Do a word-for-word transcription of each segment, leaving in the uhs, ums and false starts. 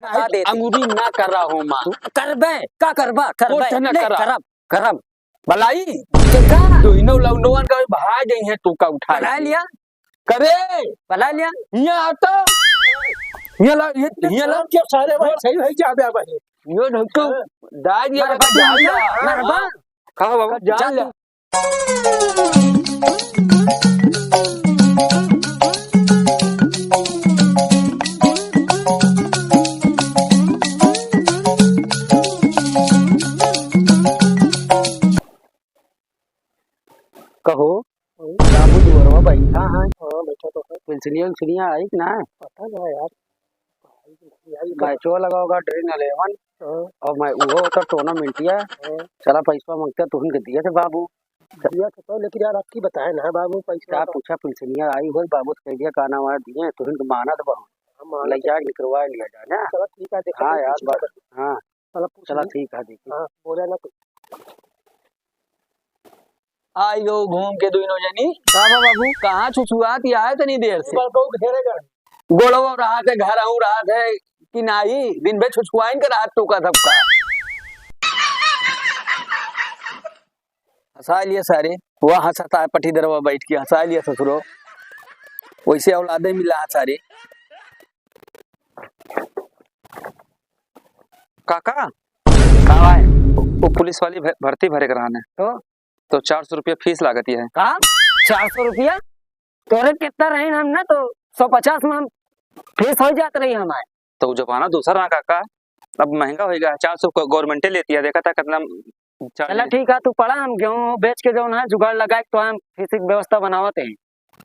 बता देते। अंगुरी ना करा हो माँ। तू करबे, का करबा? करबे। कुछ ना नहीं, करा। करब, करब। भलाई? के का? दोनों लौंडवन का भाई गई है तू का उठा भला के। लिया? करे। भला लिया? हियाँ आ तो। हियाँ ला, ये, हियाँ ला। क्या सारे भाई सही भाई जा बे भाई। यो ढक्कू, हाँ। दाई ये मरबा बता तू, डाल दिया। मरबा। कहाँ बाबू? जा जा ले। तू। कहो, हम्म। बाबू दुअरवा बैठा है। हाँ, बैठा तो है। पेंसिलिया उंसिलिया आई कि ना? पता ना यार। मैचो लगा होगा, ड्रीम इलेवन। हाँ। और मैं, वो होता टूर्नामेंटिया। हाँ। चला पैसवा मांगते, तुहन के दिया थे बाबू। दिया थे तो, लेकिन यार, आपकी बताए ना बाबू, पैसा क्या तो पूछा, पेंसिलिया आई हो बाबू, तो कह दिया, का नाम है, दिए, तुहन के माना तो बहुत। हम माना ले तो जाके निकलवा लिया जाए ना। चला ठीक है, देखा हाँ तो यार, पूछी बस, था। हाँ। चला पूछ चला ली। ठीक है, देखी। हाँ, बोला ना कुछ। आइयो घूम के दुइनो जनी। का बा बाबू? कहाँ छुछुआत ही आए तनी देर से? बड़कऊ के घेरे गए। गोड़वो रहत है, घरहू रहत है कि नाही? दिन भर छुछुआइन के रहत तू का सबका। हंसा लिया सारे, वह हंसता है पटीदरवा बैठ के, हंसा लिया ससुरो। वैसे औलादे मिला है सारे। काका, का भाई? वो पुलिस वाली भ-, भर्ती भरे के रहने। तो? तो चार सौ रुपया फीस लागत है। का? चार सौ रुपया? तोरे कितना रही हम ना, तो सौ पचास में हम फीस हो जात रही हमारे। तो जमाना दूसरा ना काका, अब महंगा हो गया, चार सौ को गवर्नमेंटे लेती है, देखा था कितना charge चला है। ठीक है, तू पढ़ा, हम गेहूं बेच के जौन है जुगाड़ लगा के तो हम फीस की व्यवस्था बनावत है।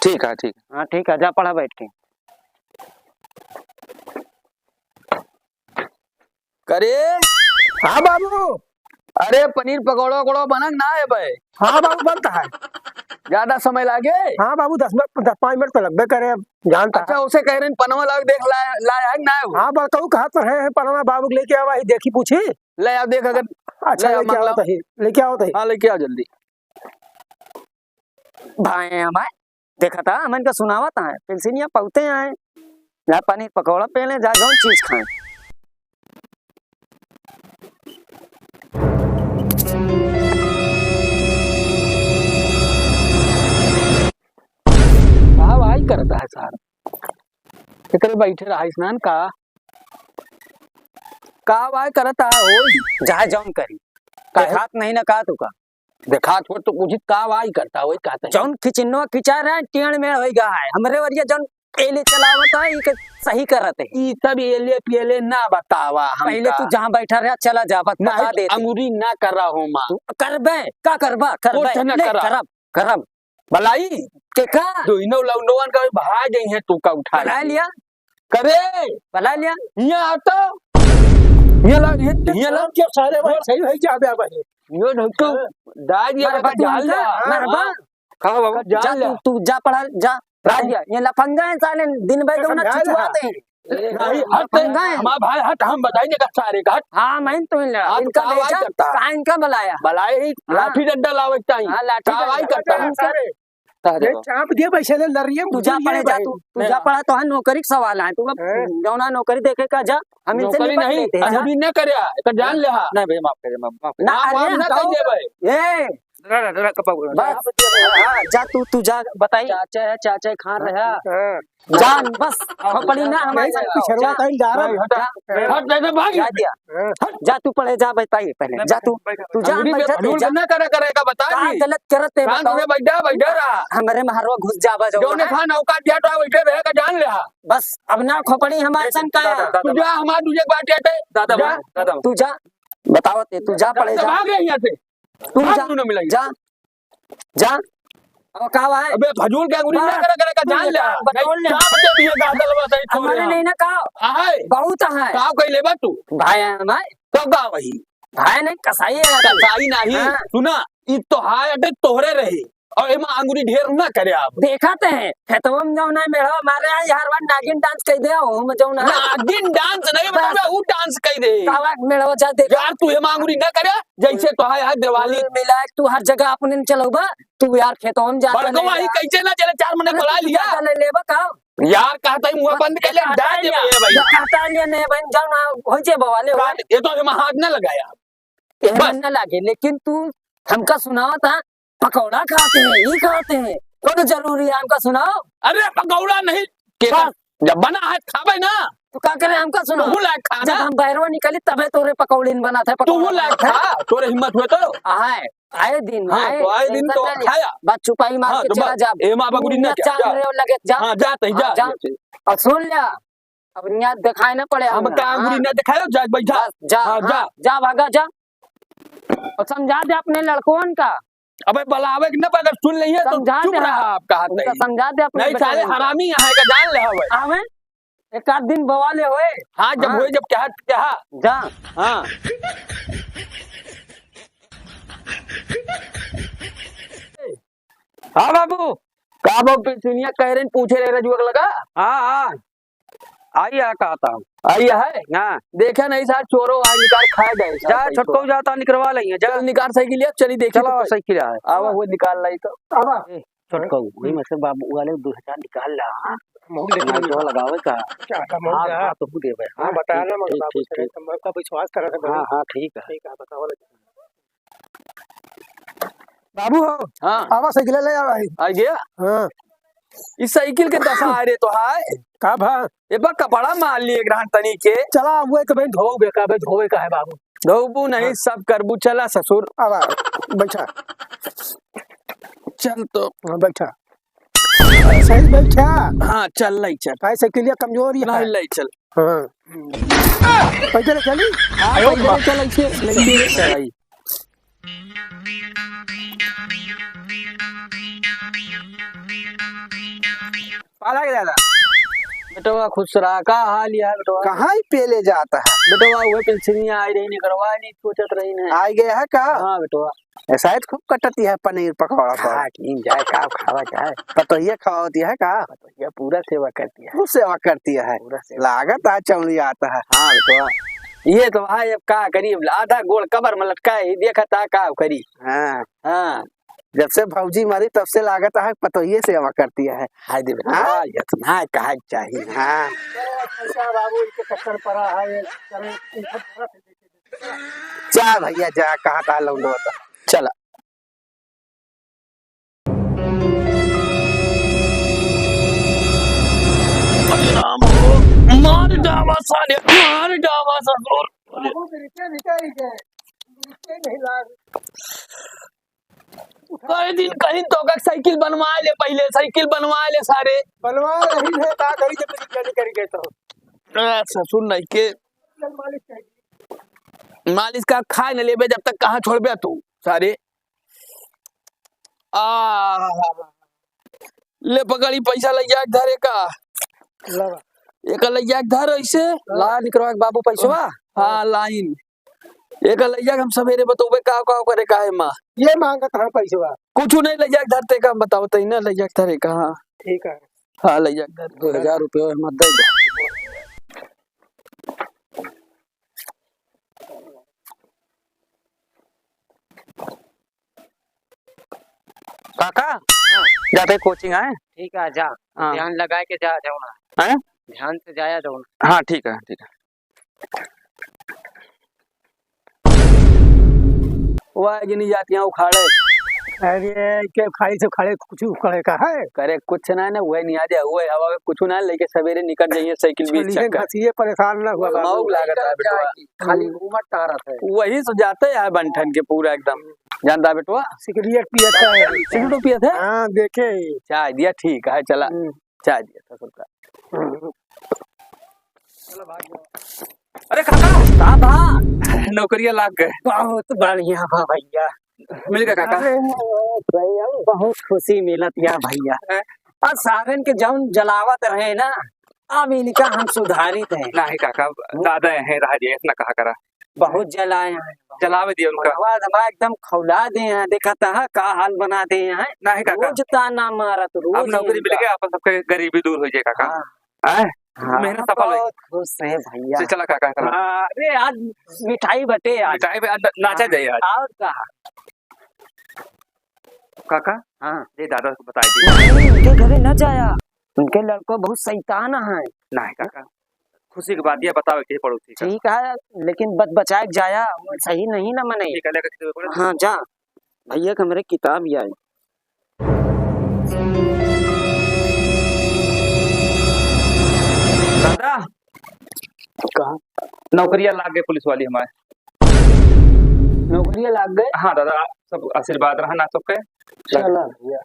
ठीक है, ठीक। हाँ, ठीक है, जा पढ़ा बैठ के। करे। हाँ बाबू। अरे, पनीर पकौड़ा उकौड़ा बनक ना है बे? हाँ बाबू, बनता है। ज्यादा समय लागे? हाँ बाबू, दस मिनट, दस पाँच मिनट तो लगबे करे, अब जानता है। अच्छा, उसे कह रहे हैं, पनवा लाग देख, ला, लाया है कि ना है वो? हाँ, बड़कऊ कहा तो है, है पनवा बाबू के लेके आवा ही, देखी पूछी। ले आओ, देख अगर अच्छा, ले आओ, लेके मंगला। आवत ही, लेके आवत ही। हाँ, लेके आओ जल्दी। भाई हमारे देखा था, हमन का सुनावत आए, पेंसिलिया पौते आए, जा पनीर पकौड़ा पेले, जा जौन चीज खाए। का भाई करता है सार? एकरे बैठे रहा स्नान का? का भाई करता है होई? जा जौन करी। काहे? देखात नहीं ना का तू का? देखात हो तो कुछ का भाई करता होई, का तही? जौन खिचिन्नो खिंचा रहा है, टेढ़ मेढ़ होई गा है। हमरे वरिया जौन एले चलावत है, ई के सही करत है। ई सब एले पियले ना बतावा हमका। पहले तू जहाँ बैठा रहा, चला जा, बत-, नहीं, बता देते। अंगुरी ना करा हो माँ। तू करबे, का करबा? करबे। कुछ ना नहीं, करा। करब, करब। भलाई? के का? दोनों लौंडवन का भाई गई है तू का उठा भला के। लिया? करे। भला लिया? हियाँ आ तो। हियाँ ला, हियाँ, हियाँ ला। क्या सारे भाई सही भाई जा बे भाई। यो ढक्कू, हाँ। दाई ये मरबा बता तू जान हमका, लिया। मरबा। हाँ। का बाबू? का जान जा लिया। तू, तू जा पढ़ा, जा। राज, ये लफंगा है साले, दिन भर तो ना समझा ले। छुछुआते हैं। नहीं, हट, लफंगा है। हमारा भाई हट, हम बताएंगे का सारे का हट। हाँ, मैं तो इन लड़ा। आप इनका का आवाज बेचा, करता? कहाँ इनका बुलाया? बुलाए ही, हाँ। लाठी डंडा लावे के टाइम। हाँ, लाठी का आवाज डंडा। करता? हाँ, सारे। तारे ये बा। चाप दिया पैसे ले लड़ रही है, तू जा पढ़े जा, भाई। तू, तू नहीं जा बा। पढ़ा, तो है नौकरी के सवाल है, तू अब हैं? जौना नौकरी देखे का जा, हम इनसे नौकरी निपट नहीं, लेते हैं, जा। अभी न करे, एकर जान ले हा। नहीं भैया, माफ करिए, माफ, माफ करिए। ना, ना, अरे, हम ना हटाओ। कह देबे। ए, डरा, डरा, डरा, कपा बोला। बस, हाँ, जा तू, तू जा, बताई। चाचा है, चाचा है, खान रहा। हाँ। जा, बस, खोपड़ी ना हमारे नहीं, साथ। पिछड़वा जा, कहीं जा रहा है। हटा। जा, हट, नहीं, नहीं, भाग। जा दिया। हाँ। जा, तू पढ़े, जा, बताइए पहले, जा तू, तू जा, अंगुरी पे बैठा, तू धूल जा। ना करे, करेगा, बता कहाँ दी। गलत करत है, कान बताओ। में बैठा, बैठा रहा। हमरे महरवा घुस जाबा, जो जौने है। खान औकात दिया, तो बैठे रहेगा, जान ले हा। बस, अब ना खोपड़ी हमारे सन का दादा, है। दादा, तू जा, हमार तुझे बात कहते। दादा, जा। दादा। तू जा, बताओ ते, तू जा, पढ़े जा। भाग रही यहाँ से। तू भाग, जा, तू ना मिलेगी। जा, जा। अब का हुआ है? अबे फजूल के अंगुरी ना बस, करे, करे का जान ले। बता, बता, नहीं, ले। चाप दे दिए गादल बस, ऐसे हमारे छोड़े नहीं ना का। आहे। बहुत है। का कोई लेबा तू? भाई है हमारे। तो का वही? भाई नहीं, कसाई है। कसाई नहीं। हाँ। सुना, ई तो हाय अटे तोहरे रहे। और एमा अंगुरी ढेर ना करे आप। देखत है, खेतवा में जौन है मेढ़वा मारे है, यार, वन नागिन dance कइ दे, ओहू में जौन है। नागिन dance नहीं, बस। मतलब, ऊ dance कइ दे। कावा मेढ़वा जा देख। यार, तू एमा अंगुरी ना करे, जैसे तो है, है दिवाली। कुल मिला के तू हर जगह अपने न चलौबा, तू यार खेतवा में जाता बड़कवा नहीं ही यार। कैसे ना चले, चार मने अरे, बोला तू लिया। ज्यादा ले लेबा का? यार, कहता ही मुंह बंद कर ले, एक डाल दे, कहता ये भाई। ये कहता लिया नहीं बहन, जौन है, हो जे बवाले हो। काट, ये तो एमा हाथ ना लगाया। एहन बस। न लागे, लेकिन तू हमका सुनावत हा, पकौड़ा खाते हैं, ई खाते हैं, कौन जरूरी है हमका सुनाओ? अरे पकौड़ा नहीं, के बस। जब बना है खाबे ना। तू का करे हमका सुनाओ? तू लायक खा जब ना। हम बहरवा निकली तबे तोरे पकौड़ीन बनात है, तू पकौड़ा लायक बनात है। खा, तोरे हिम्मत हुए तो। आए, आए दिन, हाँ, आए, तो आए दिन tension तो ना लिया। खाया। बस चुपाई मार हाँ, के तो चला बस, जा। एमा बगुड़ी ना दुनिया जा, चांद जा। रे लगे जा। हाँ, जा, तही हाँ, जा, जा। जा, जा। और सुन लिया, अब यहाँ दिखाई ना पड़े हम हमरा। का अंगुरी हाँ। ना दिखायो, जा बैठा। बस, जा, हाँ, हाँ, जा। जा, भागा, जा। और समझा दे अपने लड़कोन का। अबे बुलावे के ना, अगर सुन लिहे तो समझा चुप दे, रहा हाँ। आप कहा उनका तई। समझा दे अपने नहीं, बेटा साले उनका। हरामी यहाँ का जान ले हवे। आवे, एक आध दिन बवाले होए। हाँ, जब हाँ। होए, जब कहा, कहा। जा। हाँ। हाँ बाबू। का बाबू, पिलसिनिया कह रहे, पूछे रहे रजुआ के लगा? हाँ, हाँ। आई है, कहता हूँ। आई है? हाँ। देखे नहीं सार, चोरो आए, निकाल खाए गए सार जा, पैसवा। छोटको जाता, निकलवा लेंगे, जा। चल, निकाल साइकिल, चली देखी चलो, तो। साइकिल है। आवा, वो निकाल लाई तो। आवा। ए, छोटको, वही में से बाबू वाले दो हजार निकाल ला, हाँ? हम हूँ लेके मैं तो लगावे का। क्या, हम हूँ हाँ, जा। हाँ, तो हूँ देवे, हाँ, हाँ, बता ठीक, ना, मगर ठीक, बाबू ठीक, से ठीक। हम का विश्वास करत है, हाँ, बाबू। हाँ, ठीक है। ठीक है, बताओ ना। बाबू हो, हाँ। आवा साइकिल ले आवा है। आ गया? हाँ। इस साइकिल के दशा है रे तो हाय। का भा? ये बा कपड़ा मार लिए ग्रहण तनी के। चला, वो तो भाई धोबे का, भाई धोबे का है बाबू। धोबू नहीं, हाँ। सब करबू, चला ससुर। आवा, बैठा। चल तो। हाँ, बैठा। सही बैठा। हाँ, चल, लाई चल। भाई साइकिलिया कमजोर ही है। लाई, लाई चल। हाँ। पैदल चली? हाँ, आयो पैदल बा। चल, ऐसे, ऐसे चलाई। पाला के दादा। बेटवा खुश रहा, का हाल है बेटवा? कहाँ ही पेले जाता है? बेटवा उहे पेंशनिया आई रही, निकरवा नहीं सोचत रही ने। आई गया है का? हाँ बेटवा। ऐसा है तो खूब कटती है पनीर पकौड़ा पर। खा की जाए, का खावा जाए? पतोहिया खवावती है का? पतोहिया पूरा सेवा करती है। खूब सेवा करती है। पूरा सेवा। लागत है चौड़ी आता है। हाँ बेटवा। ये तो भाई अब का करी, आधा गोड़ कबर में लटका है, देखा था का करी। हाँ। हाँ। जब से भौजी मरी तब से लागत है पतोहिए सेवा करती है। हाय दे बेटा, हाँ? ये तो ना कहा चाहिए। हाँ। पैसा बाबू इनके चक्कर पड़ा है, ये करे, इनका पूरा से देखे। जा भैया जा, कहाँ था लौंडो तो। चला। मार डावा साले, मार डावा ससुर। बाबू के नीचे, नीचे ही गए। नीचे नहीं लाग। कई दिन कहीं तो का साइकिल बनवा ले, पहले साइकिल बनवा ले सारे। बनवा रही है, का करी जब रिपेयर नहीं करी गए तो। आ, ससुर नहीं के। चल मालिश चाहिए। मालिश का खाए न लेबे जब तक, कहाँ छोड़बे तू सारे। आ, ले पकड़ी पैसा ले जाके धरे का। लगा। एक ले जाके धर ऐसे। हाँ। ला निकरवा के बाबू पैसवा। हाँ। हाँ, लाइन। एक ले जाके हम सवेरे बतौबे का, का करे का है माँ। ये मांगत है पैसवा। कुछ नहीं ले जाके धरते का, हम बताओ तई ना ले जाके धरे का। हाँ। ठीक है। हाँ, ले जाके धर। दो हजार रुपये हम दे दे। काका, हाँ। जाते कोचिंग आए? ठीक है, जा। हाँ। ध्यान लगा के जा, जाओ ना। हैं? ध्यान से जाया जाओ ना। हाँ, ठीक है, ठीक है। वो आए कि नहीं जाती हैं उखाड़े? अरे, के उखाड़ी से उखाड़े, कुछ उखाड़े का है? करे कुछ ना, ना, वही नहीं आ जाए, वही हवा में कुछ ना, लेके सवेरे निकल जाइए साइकिल बीस चलिए, चक्कर। घसिए परेशान ना हुआ बाबू। मौग लागत है बेटवा। खाली घूमत टहरत है। वही से जाते है बंठन के पूरा एकदम। जानता बेटवा? सिगरेट पियत है। सिगरेट पियत है? हाँ, देखे। चाय दिया, ठीक है, चला। हम्म। चाय दिया ससुर का। हम्म। अरे काका, का बा? नौकरिया लाग गए। बहुत बढ़िया बा भैया। मिल गए काका? अरे भैया, बहुत खुशी मिलत या भैया। हैं? अब सारन के जौन जलावत रहे ना, अब इनका हम सुधारित है। नहीं काका, दादा हैं, रह जाए, इतना कहा करा। बहुत जलाए हैं। जलावे दिया उनका। बुढ़वा दमा एकदम खौला दे हैं, देखा था का हाल बना दे हैं। नहीं काका। रोज ताना मारत, रोज अब नौकरी मिल इनका। गया, अपन सबके गरीबी दूर हो जाए काका। हाँ। आए? हाँ, मेहनत सफल होई। बहुत खुश है भैया। से चला काका, चला। हाँ, अरे आज मिठाई बटे आज। मिठाई पे आज नाचा हाँ, जाए आज। और का? काका, हाँ। ये दादा को बता दी। नहीं, उनके घरे न जाया, उनके लड़को बहुत शैतान है। नहीं काका, खुशी की बात ये बताओ के पड़ोसी का। ठीक है, लेकिन बच बचाए के जाया, वो सही नहीं ना मने। ठीक है, लेकर के दे पड़े। हाँ, जा। भैया के हमरे किताब ही आई। दादा, कहा? नौकरिया लाग गए पुलिस वाली हमारे। नौकरिया लाग गए? हाँ दादा, सब आशीर्वाद रहा ना सबके। चला भैया।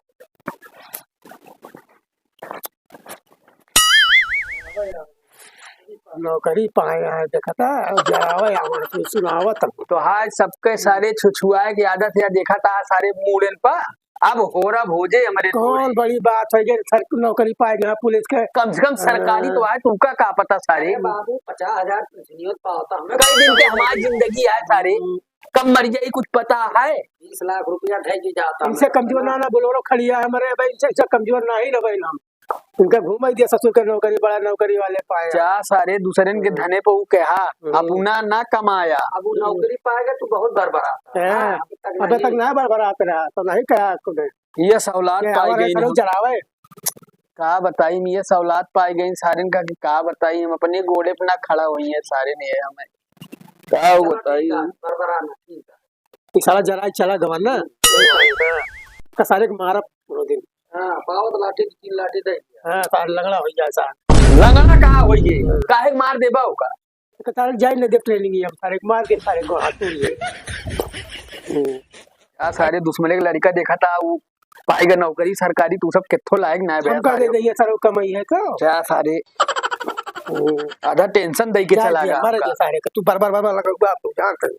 नौकरी पाए हैं, देखता, जरावे आवत, तू सुनावत। तो हाय, सबके सारे छुछुआए के आदत है, देखा था सारे मूड़न पर। अब होरा भोजे हमरे कौन थोड़े। बड़ी बात है, ये सर नौकरी पाए गया पुलिस के। कम से कम सरकारी तो हाँ। आए, तुमका का पता सारे। अरे बाबू, पचास हजार पेंशनियों पावता हमें। कई दिन के हमारी जिंदगी है सारे, हम्म। कब मर जाई कुछ पता है? बीस लाख रुपया ढह के जाता इनसे हमें। कमजोर ना, ना बोलो, खड़िया है हमारे भाई, इनसे, इनसे कमजोर ना ही ना भाई हम। इनका घूम ही दिया ससुर के नौकरी, बड़ा नौकरी वाले पाए। जा सारे दूसरन के हम्म। धने पे ऊ कहा, हम्म। अपना ना कमाया। अब वो नौकरी पाएगा तो बहुत बरबरा। हाँ, हाँ, अभी तक अबे तक नहीं। ना बरबरात रहा, तो नहीं कहा आपको नहीं। ये सौलाद ये पाई हमारे गई सर ना। जरावे। का बताई, ये सौलाद पाई गई सारिन का कि का बताई, हम अपने गोड़े पे ना खड़ा हुई है सारे ने हमें। का चलो बताई? ठीक है, बरबरा ना, ठीक है। ई साला जराई चला गवन ना। का सारे के मारब पूरा दिन। हाँ, पावत लाठी, तीन लाठी दे दिया। हाँ, सारे लंगड़ा हो जाए सारे। लंगड़ा कहाँ होइए? काहे के मार देबा ओका? तो सारे जाए न दे ट्रेनिंग, अब सारे के मार के सारे को हाथ तोड़ दिए। हम्म। आ सारे दुश्मने के लड़का देखा था, वो पाएगा नौकरी सरकारी, तू सब कित्थो लायक ना है हम का दे सारे। दे, ये सारे कमाई है तो? क्या सारे? हम्म। आधा टेंशन दे के जा चला दिया, गया मार आपका। दिया सारे का। तू बार बार, बार बार लगा हुआ आपको, जान कर।